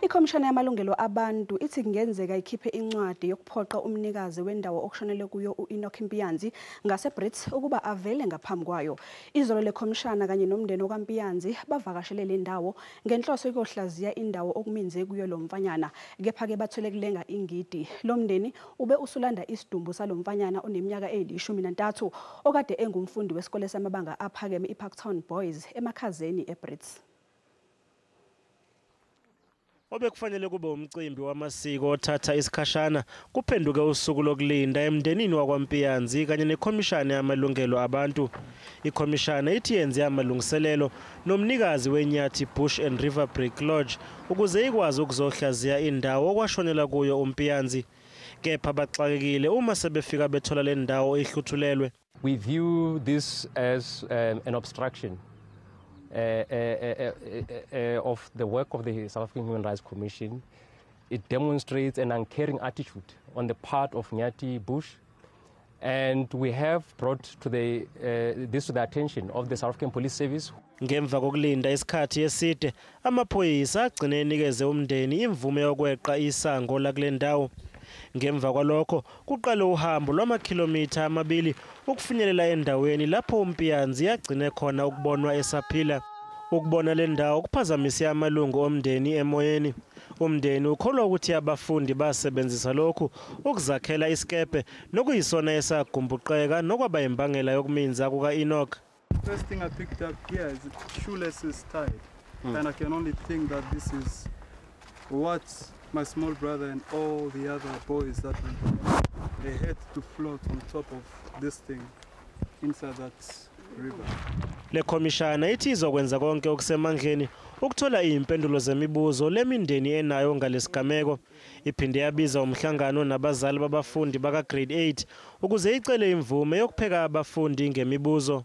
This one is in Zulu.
Ikhomishana yamalungelo abantu ithi kungenzeka ikhiphe incwadi yokuphoqa umnikazi wendawo okushonele kuyo u-Enoch Mpianzi ngaseBrits ukuba avele ngaphambi kwayo. Izolo le khomishana kanye nomndeni okaMpianzi bavakashele le ndawo ngenhloso yokuyohlaziya indawo okuminze kuyo lo mfanyana, kepha-ke bathole kulenga ingidi. Lo mndeni ube usulanda isidumbu salo mfanyana oneminyaka eyi-13 okade engumfundi wesikole samabanga aphakeme iParktown Boys emakhazeni eBrits. Obekufanele kube umcimbi wamasiko othatha isikhashana kuphenduke usuku lokulinda emndenini wakwaMpianzi kanye nekhomishana yamalungelo abantu. Ikhomishana ithi yenze amalungiselelo nomnikazi weNyathi Bush and River Brick Lodge ukuze ikwazi ukuzohlaziya indawo okwashonela kuyo uMpianzi. Kepha baxakekile uma sebefika bethola le ndawo ihluthulelwe. We view this as an obstruction of the work of the South African Human Rights Commission. It demonstrates an uncaring attitude on the part of Nyathi Bush, and we have brought to the, this to the attention of the South African Police Service. Ngemva kokulinda isikhathi eside, amaphoyisa agcine enikeze umndeni imvume yokweqa isango lakule ndawo. Ngemva kwalokho kuqale uhambo lwamakhilomitha 2 ukufinyelela endaweni lapho uMpianzi yagcine khona ukubonwa esaphila. Ukubona le ndawo kuphazamise amalungu omndeni emoyeni. Umndeni ukholwa ukuthi abafundi basebenzisa lokhu ukuzakhela isikebhe nokuyisona esagumbuqeka nokwaba imbangela yokuminza kuka-Enoch. First thing I picked up here is shoelaces tied, and I can only think that this is what my small brother and all the other boys that they had to float on top of this thing inside that river. Le khomishana ithi izokwenza konke okusemandleni ukuthola izimpendulo zemibuzo lemindeni enayo ngalesigameko. Iphinde yabiza umhlangano nabazali babafundi baka grade 8 ukuze icele imvume yokupheka abafundi ngemibuzo.